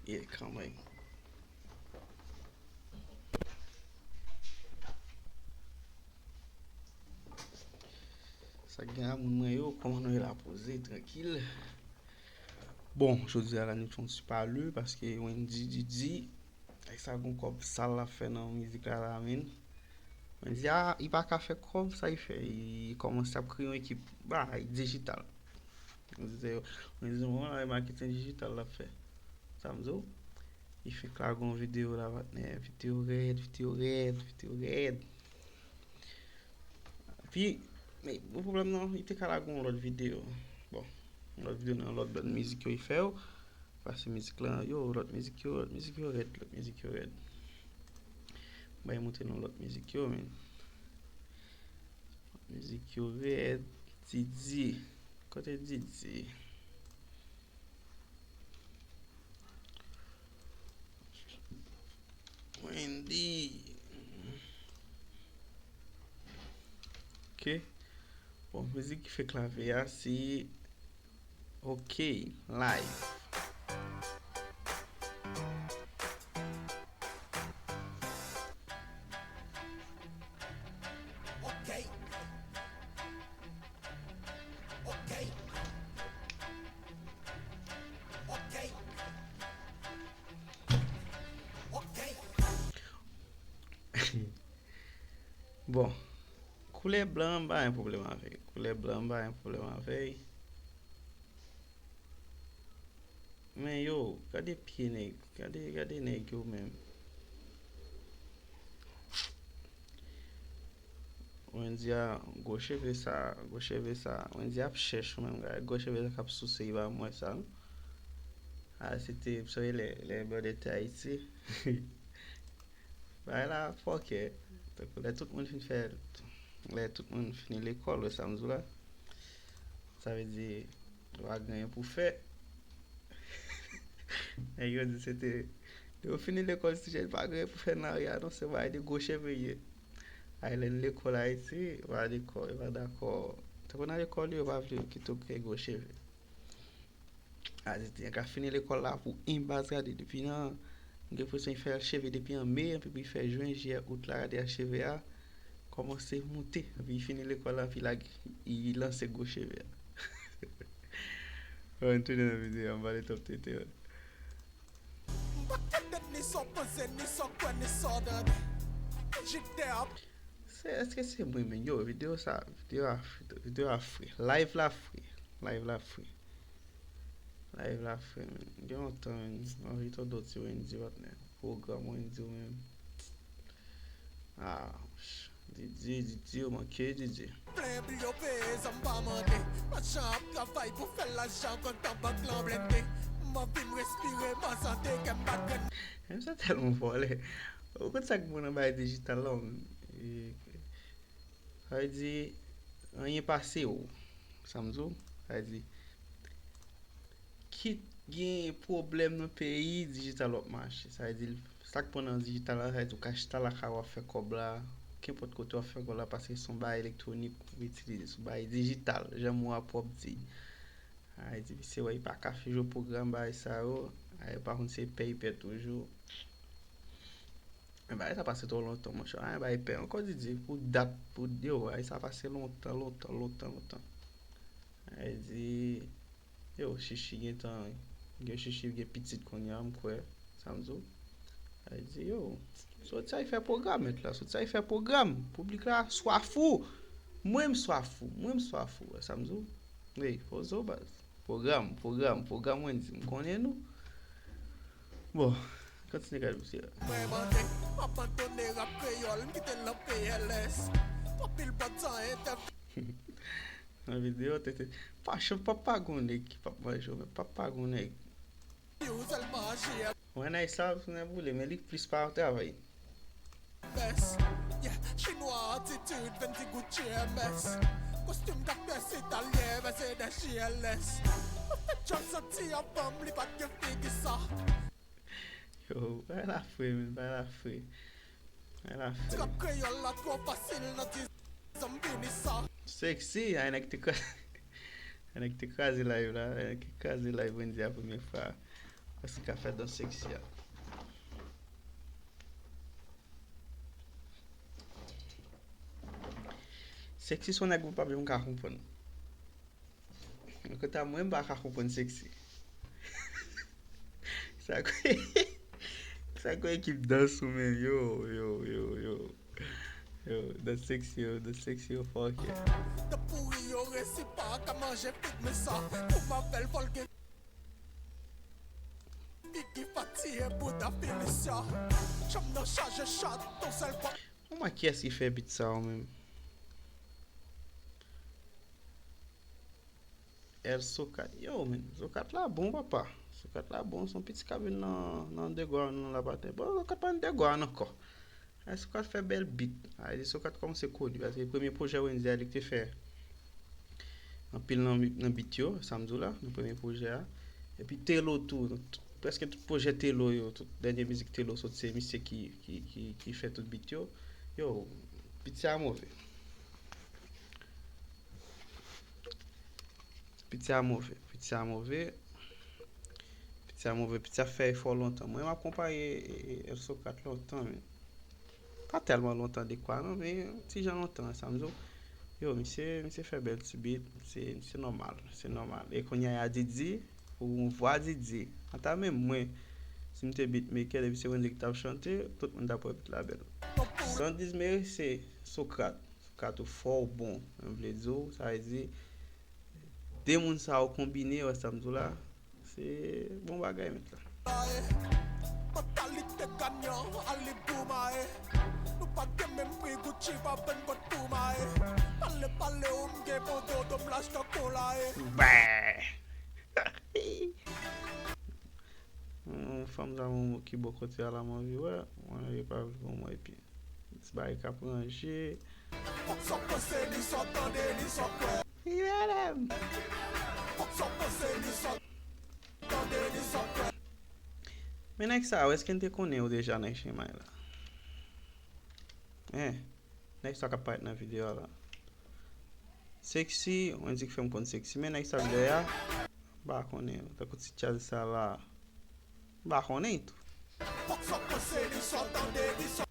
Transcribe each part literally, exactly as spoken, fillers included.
ye kanmenm. Sa k gen a moun mwen yo, kòman nou ye la, poze, trankil? Bon, jodi a la nou fè yon ti pale paske Wendy Didi, nèg sa gon kòb sal l ap fè nan mizik la la, men. Wendy a, li pa ka fè kòb, sa li fè? Li kòmanse ap kreye yon ekip, bay, dijital. Wendy se, Wendy se yon maketin dijital l ap fè. Sa m di w? Li fenk lage yon videyo la, patnè. Videyo rèd, videyo rèd, videyo rèd. Epi, men, bon pwoblèm nan, li te ka lage yon lòt videyo. Bon, yon lòt videyo nan lòt, lòt mizik yo li fè yo. Pase mizik lan, yo, lòt mizik yo, lòt mizik yo rèd, lòt mizik yo rèd. Mwen montre nou lòt mizik yo, men. Lòt mizik yo rèd, Didi. Kote Didi? Wendy. Ok. Bon, mizik ki fè klavye a, se Ok, live. Ok. Ok. Ok. Ok. Bon, koulè blan m pa gen pwoblèm avè l. Koulè blan m pa gen pwoblèm avè l. Men yo, gade pye nèg, gade, gade nèg yo menm. Wendy a, gwo cheve sa, gwo cheve sa. Wendy ap chèch ou menm, gade gwo cheve sa k ap souse, li pa mwen sa non. A, se te, se lè, lè brother te Ayiti. Bagay la fòkè. Tankou lè tout moun fin fè, lè tout moun fini lekòl, wè sa m di w la. Sa vle di, w pa gen anyen pou fè. Nèg yo di se te, lè yo fini lekòl, ti jèn pa gen anyen pou fè nan ri a non, se bagay de gwo cheve ye. Ay, lè n lekòl Ayiti, yo pa dakò, yo pa dakò. Tankou nan lekòl yo, yo pa vle yo kite w gen gwo cheve. A, se te, an ka fini lekòl la pou en baz, gade, depi nan, m gen enpresyon li fè cheve depi an me, epi pou li fè jen, jiyè, out la, gade a cheve a kòmanse moute, epi li fini lekòl la, epi la, li lanse gwo cheve a. Bon, ann tounen nan videyo a, m pale twòp tete, wè. M pa kenbe ni sa w panse, ni sa w kwè, ni sa w tande. Jidè ap Se, èske se mwen menm? Yo, videyo sa, videyo a, videyo a fre. Live la fre. Live la fre. Live la fre, men. Gen lontan, men. M anvi tande yon ti Wendy, patnè. Pwogram Wendy, men. Ah, Didi, Didi, ou manke Didi. Plen bri yo peye, sa m pa mande. Machan ap travay pou fè lajan, kontan bank lan blende. M anvi m respire, m an sante, kè m bat grenn. Menm sa tèlman vòlè. Ou konn sa k bon nan bagay dijital la, men? E, sa vle di, anyen pase w. Sa m di w? Sa vle di, kit gen pwoblèm nan peyi, dijital w ap mache. Sa vle di, sa k pran nan dijital la, sa vle di, ou ka chita lakay ou ap fè kòb la, kenpòt kote w ap fè kòb la, paske se yon bagay elektwonik ou itilize, se yon bagay dijital, jan mo a pwòp di. Sa vle di, misye wè, li pa ka fè jwe pwogram bagay sa yo, a, li pa konn se pè li pè toujou. Men bagay sa pase twò lontan, monchè. Ay, bagay pè ankò, Didi, pou dat, pou, yo, ay, sa pase lontan, lontan, lontan, lontan. Ay, di, yo, Chichi gentan, gen Chichi gen pitit kounye a, m kwè, sa m di w. Ay, di, yo, soti ay fè pwogram, mèt la, soti ay fè pwogram. Piblik la swaf ou. Mwen, m swaf ou, mwen, m swaf ou, sa m di w. Wi, poze w, baz. Pwogram, pwogram, pwogram, Wendy, m konnen nou. Bon, kontinye gade misye. Mwen mande, m abandone rap kreyòl, m kite l nan P L S. Anpil bòt san entèv. Nan videyo, tete. Pa chan, papa gon nèg ki p ap manje w, men papa gon nèg. Yo sèlman aji. Wè nèg sa, nèg boule, men li plis pa travay. Best. Yeah, chinwa atitid, Fendi, Gucci, M S. Kostim kat pyès italyen, vèse de J L S. Mwen fè djòl santi anvan m, li pa t gen figi sa. Yo, bay la fre, men, bay la fre. Bay la fre. Trap kreyòl la twò fasil, nan diz an m vini sa. Sexy, ay nèg te kraze. Ay nèg te kraze live la, ay nèg te kraze live Wendy a premye fwa. Èske l ka fè dans sexy a? Sexy se yon nèg mwen p ap janm ka konprann. Kanta mwen, m pa ka konprann sexy. Sa kwe, sa kwe ekip dans ou menm, yo, yo, yo, yo. Yo, dans sexy yo, dans sexy yo fò, ok. Tan pouri yo resi pa ka manje fig men sa. Pou m avè l fò l gen figi fatiye bouda Felicia. Chanm nan chaje chat, ton sèl pa. Ou mwen kiyès ki fè beat sa ou menm? El Socrate. Yo, men, Socrate la bon, papa. Socrate la bon, se yon piti k ap vin nan, nan underground nan la maten. Bon, Socrate pa underground ankò. El Socrate fè bèl beat. A, di Socrate kòmanse koni, paske premye pwojè Wendy a, li te fè anpil nan, nan beat yo, sa m di w la, nan premye pwojè a. Epi Telo tou, prèske tout pwojè Telo yo, tout dènye mizik Telo sot, se misye ki, ki, ki, ki fè tout beat yo. Yo, beat sa move. Piti a move, piti a move. Piti a move, piti a fè efò lontan. Mwen, m ap konpaye, e, e, El Socrate lontan, men. Pa tèlman lontan dekwa, non, men yon ti jan lontan, sa m di w. Yo, misye, misye fè bèl ti beat, se, se nòmal, se nòmal. E kounye a, Didi, pou yon vwa Didi. Ata menm mwen, si m te beatmaker, depi se Wendy ki t ap chante, tout moun t ap wè beat la bèl. San dismerite Socrate. Socrate ou fò, ou bon. Mwen vle di w, sa vle di, de moun sa yo konbine, wè sa m di w la, se bon bagay, mèt la. Mantalite ganyan, ali boumae. Nou pa gen menm pri Gucci, pa vann bòt pou mae. Pale, pale, ou m gen bon dodo, m laj tankou lae. Bè! Yon fanm sa yon ki bò kote a la m anvi wè. Mwen li pa vle pou mwen epi ti bagay k ap ranje. Fòk sa w panse li, sa w tande li, sa w kwè. Li rele m. Fòk sa w panse li, sa w tande li, sa w kwè. Men nèg sa yo, èske n te konnen yo deja nan chemay la? Hein? Nèg sa k ap parèt nan videyo a la. Sexy, Wendy k fè m konn Sexy. Men nèg sa k dèyè a, m pa konnen. Tankou ti Tjaz sa la. M pa konnen tou. Fòk sa w panse li, sa w tande li, sa w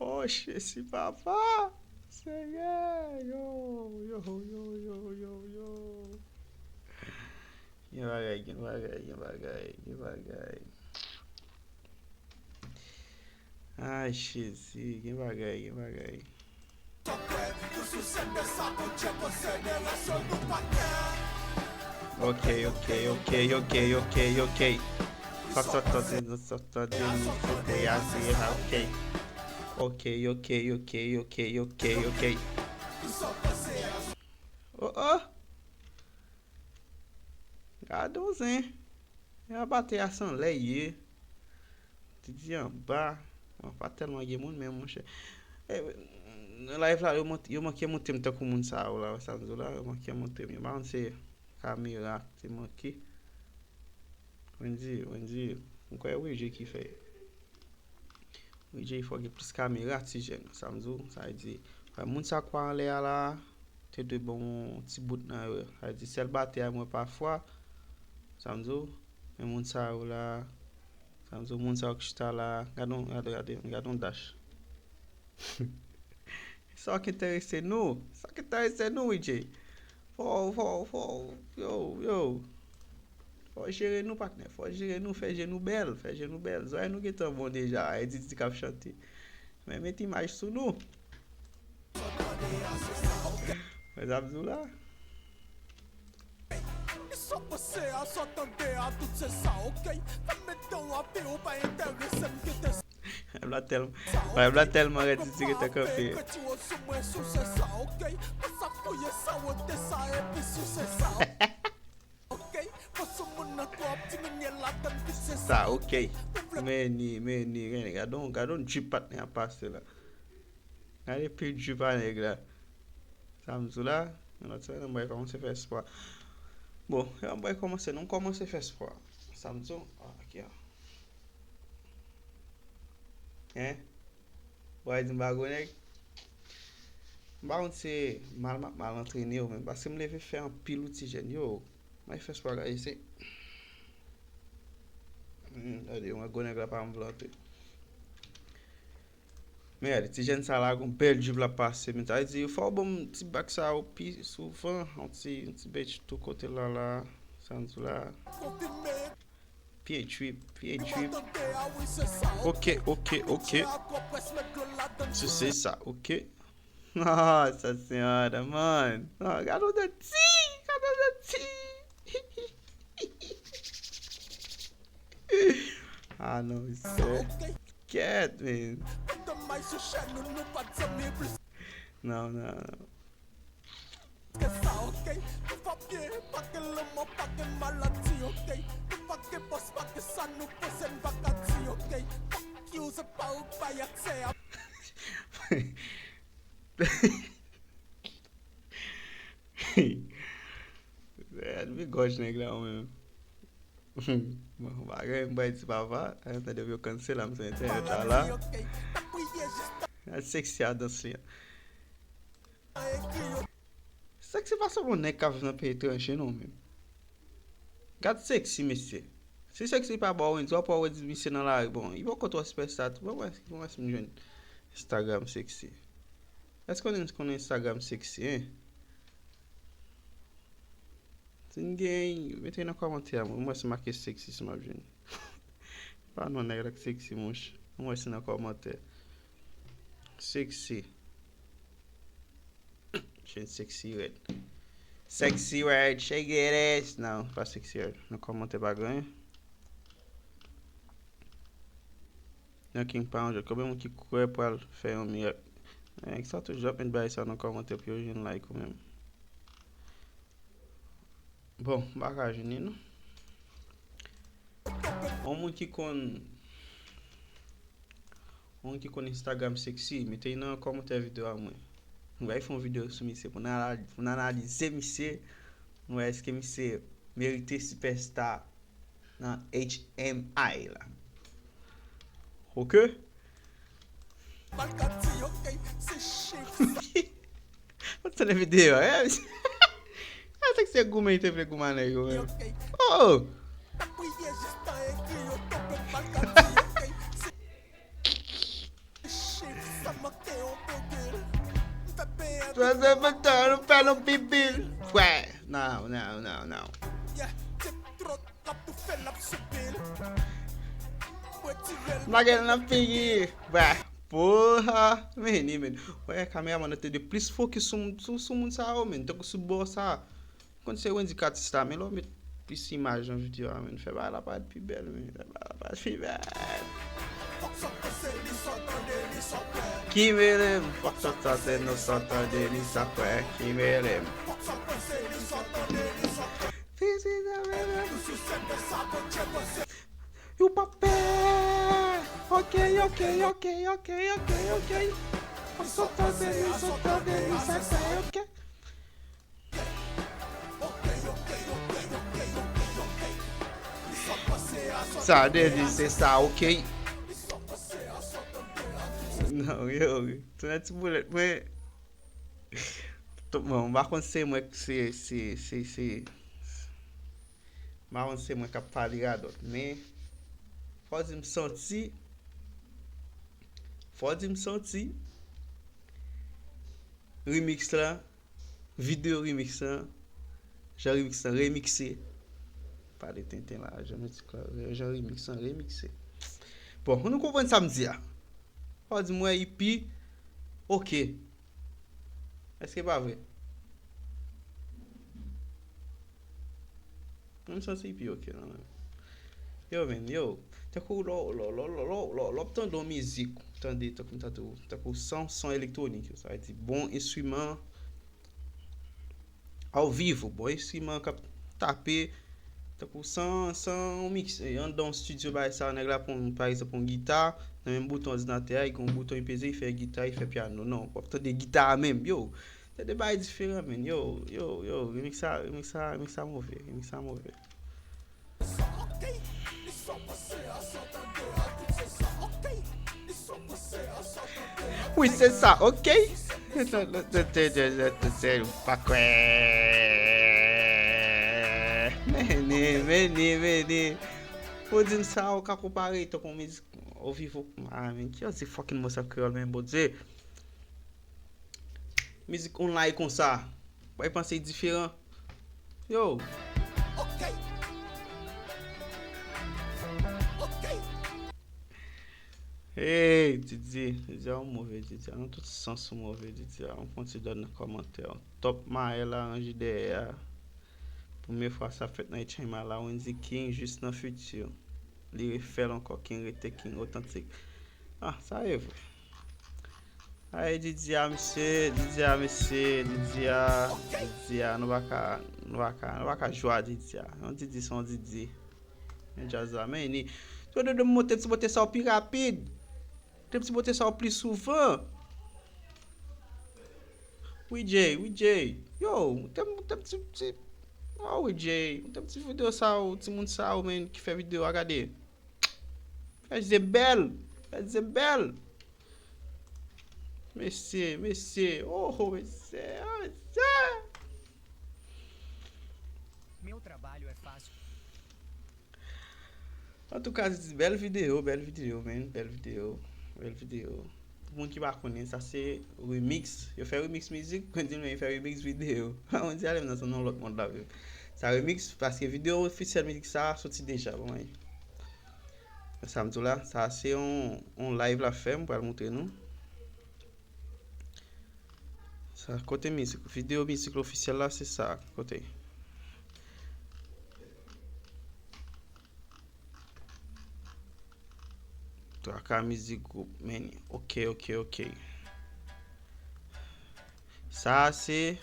Oh, Jezi, papa! Senyè! Yo, yo, yo, yo, yo, yo. Gen bagay, gen bagay, gen bagay, gen bagay. Ay, Jezi, gen bagay, gen bagay. Ok, ok, ok, ok, ok, ok. Sa, sa, sa, sa, sa, sa, sa, sa, sa, ok. Ok, ok, ok, ok, ok, ok. Oh, oh. Gade yon zen. Yon batè a san lè ye. Didi anba. Bon, pa tèlman gen moun, men monchè. Eh, nan live la, yo mont-, yo manke monte m tankou moun sa yo la, sa m di w la, yo manke monte m. Yo pa konn se kamera ki te manke. Wendy, Wendy, m kwè Wi J ki fè. Wi J fò gen plis kamera, ti jèn. Sa m di w, sa vle di, wè, moun sa k pa anlè a la, te dwe ban w ti bout nan yo. Sa vle di, sèl batè a m wè pafwa, sa m di w, men moun sa yo la, sa m di w, moun sa yo k chita la, gade yon, gade, gade, gade yon dash. Sa k enterese nou, sa k enterese nou, Wi J. Fò, fò, fò, yo, yo. Fò jere nou, patnè. Fò jere nou, fè je nou bèl, fè je nou bèl. Zòrèy nou gentan bon deja, e Didi k ap chante. Men met imaj sou nou. Mwen ap di w la. Sa w panse a, sa w tande a, tout se sa, ok? Fèmen dan w api, ou pa enterese m, kite sa. Vibe la tèl-, vibe la tèlman rèd, Didi gentan kanpe. Retire w sou mwen, souse sa, ok? Pase fouye sa, wote sa, epi souse sa, ok? Pase moun nan twòp, diminye ladann, kite sa, ok? Men ni, men ni, gade yon, gade yon drip patnè a pase la. Gade pil drip a nèg la. Sa m di w la, yon lòt semèn, anba kòmanse fè espwa. Bon, anba kòmanse, nou kòmanse fè espwa. Sa m di w, ah, ok. Hein? Ou a di m pa gwo nèg? M pa konn se mal m ap mal antrene yo menm, paske m leve fè anpil wi ti jèn yo. Mwen fè swa gade se. Hmm, gade, yon gwo nèg la pa m vle antre. Men gade, ti jèn sa la, gon bèl drip l ap pase. Men sa vle di, fò w ban m ti bak sa yo pi souvan. Yon ti, yon ti bitch tou kote la la. Sa m di la. Pye drip, pye drip. Ok, ok, ok. Se, se sa, ok. Ah, sa se yon man. Ah, gade yon ti, gade yon ti. Ah non, misye. Kèt, men. Non, non, non. Admi gòj nèg la ou menm. Bon, bagay m bay di papa, an tande yo cancel la, m sou entènèt la la. Gad sexy a dans li an. Sexy pa sanble yon nèg k ap viv nan peyi etranje non menm. Gad sexy mesye. Si sexy pa ba w Wendyy, w ap wè Wendyy misye nan lari. Bon, li poko twò sipèsta tou. Bon, mwen, bon, mwen si m jwenn Instagram sexy. Èske w konnen, konnen Instagram sexy, en? Si n gen, mete nan kòmantè a, mwen, mwen si make sexy si m ap jwenn. Pa non nèg la k sexy, monch. Mwen si nan kòmantè. Sexy. Jwenn sexy red. Sexy red, shake it ass. Non, pa sexy red. Nan kòmantè pa gen. Yon king pa yon jòt. Konbyen moun ki kwè pral fè yon mirak? Nèg sa toujou ap met bagay sa nan kòmantè pou yo jwenn like ou menm. Bon, m pa ka jwenn li non. Yon moun ki konn, yon moun ki konn Instagram sexy, mete l nan kòmantè videyo a mwen. Nou pral fè yon videyo sou misye pou n anal-, pou n analize misye, nou wè èske misye merite sipèsta nan H M I la. Ok? Mwen tande videyo, eh. Sa se goumen, li te vle goumen nèg yo menm. Oh! Twa zè fè tan, nou fè nou pipi. Wè. Non, non, non, non. M lage l nan figi. Bah, porra. Men, men. Wè, kameramann nan te dwe plis fokis sou, sou, sou moun sa yo, men. Tankou sou bò sa. Konn se Wendyy k atis la, men lè w met plis imaj nan videyo a, men. Fè bagay la parèt pi bèl, men. Fè bagay la parèt pi bèl. Ki mele m, fòk sa sa se nou sa tande li sa kwè. Ki mele m. Fizi nan mele m. Yo pa pè. Ok, ok, ok, ok, ok, ok. Sot tande li, sot tande li, sa fè, ok. Sa de di se sa, ok. Non, yo, tou nan ti boulèt, mwen. Bon, m pa konn se mwen, se, se, se, se. M pa konn se mwen k ap pale radòt, men fò di m santi, fò di m santi remix la, videyo remix la, jan remix la remixe. Pale tenten la, jan mizik la, jan remix la remixe. Bon, nou konprann sa m di a. Fò di m wè epi, ok. Èske pa vre? Mwen m santi l pi ok nan men. Yo, men, yo. Tankou lè w, lè w, lè w, lè w, lè w, lè w ap tande yon mizik, ou tande, tankou m tande, tankou son, son elektwonik, yo, sa vle di bon enstriman ao vivo, bon enstriman k ap tape, tankou san, san yon miks, e, anndan yon estidyo, bagay sa, nèg la pran, pa egzanp, yon gita, nan menm bouton òdinatè a, li gen yon bouton li peze, li fè gita, li fè pyano. Non, w ap tande gita a menm, yo. Se de bagay diferan, men. Yo, yo, yo, remix sa, remix sa, remix sa move, remix sa move. Wi, se sa, ok? Pa kwè. Vini, vini. Ou di m sa, ou ka konpare tankou mizik, ou viv ou, ah, men ki yo di fucking mo sa kreyòl, men Bondye. Mizik online konsa. Ou pa panse diferan? Yo. Hey, Didier, Didier, ou move, Didier. Nan tout sans, ou move, Didier. Yon kontinye nan kòmantè. Top Maël aranje dèyè a. Premye fwa sa fèt nan H M I la, Wendy King jis nan fiti. Li refè l ankò, King rete King otantik. Ah, sa e vre. Ay, Didier, mesye, Didier, mesye, Didier, Didier, nou pa ka, nou pa ka, nou pa ka jwe a Didier. Yon Didier se yon Didier. Men djaz la, men ni. Twa de de monte ti bote sa w pi rapid. Te ti bote sa w pi souvan. Wi Jay, wi Jay. Yo, te, te ti, ti. Oh, wi Jay. Te ti videyo sa w, ti moun sa w, men, ki fè videyo a gade. Fè je bèl. Fè je bèl. Mesye, mesye. Oh, oh, mesye. Oh, mesye. Meu trabalho é fácil. Antouka, Didi, bèl videyo, bèl videyo, men, bèl videyo, bèl videyo. Pou moun ki pa konnen, sa se remix. Yo fè remix mizik, Wendy menm fè remix videyo. Wendy ale nan yon lòt mond la menm. Sa remix paske videyo ofisyèl mizik sa soti deja, bon, men. Sa m di w la, sa se yon, yon live l ap fè, m pral montre nou. Sa, kote mizik? Videyo mizik ofisyèl la, se sa. Kote? Traka mizik gwoup, men. Ok, ok, ok. Sa a se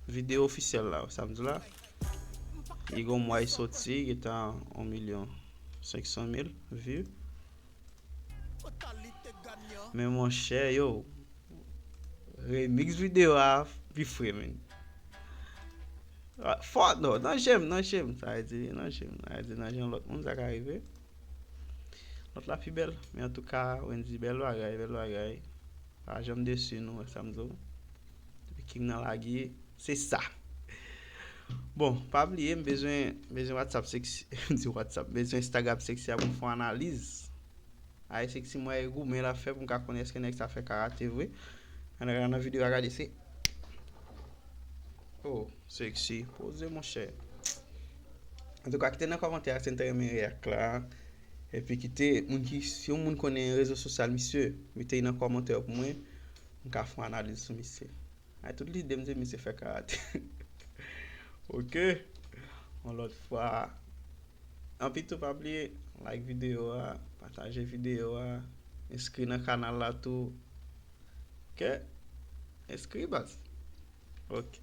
videyo ofisyèl la, sa m di la. Li gon mwa li soti, li gentan yon milyon senk san mil vi. Men monchè, yo, remix videyo a pi fre, men. Ah, fò, non, nan je m, nan je m, sa vle di, nan je m, sa vle di, nan je yon lòt moun, sa ka rive. Lòt la pi bèl, men antouka, Wendy, bèl bagay, bèl bagay. Pa janm desi nou, wè sa m di w. Depi King nan lage, se sa. Bon, pa bliye, m bezwen, bezwen WhatsApp sexy, m di WhatsApp, bezwen Instagram sexy a pou m fè yon analiz. Ay, sexy mwen e goumen l ap fè pou m ka konnen èske nèg sa fè karate vre. Ann gade nan videyo a gade se. Oh, sexy, poze monchè. Antouka, kite nan kòmantè a si n te renmen react la. Epi kite moun ki, si yon moun konnen rezo sosyal misye, mete l nan kòmantè pou mwen. M ka fè yon analiz sou misye. Ay, tout lide m se misye fè karate. Ok. Yon lòt fwa. Anpi tou pa bliye, like videyo a, pataje videyo a, enskri nan kanal la tou. Ok? Enskri baz. Ok.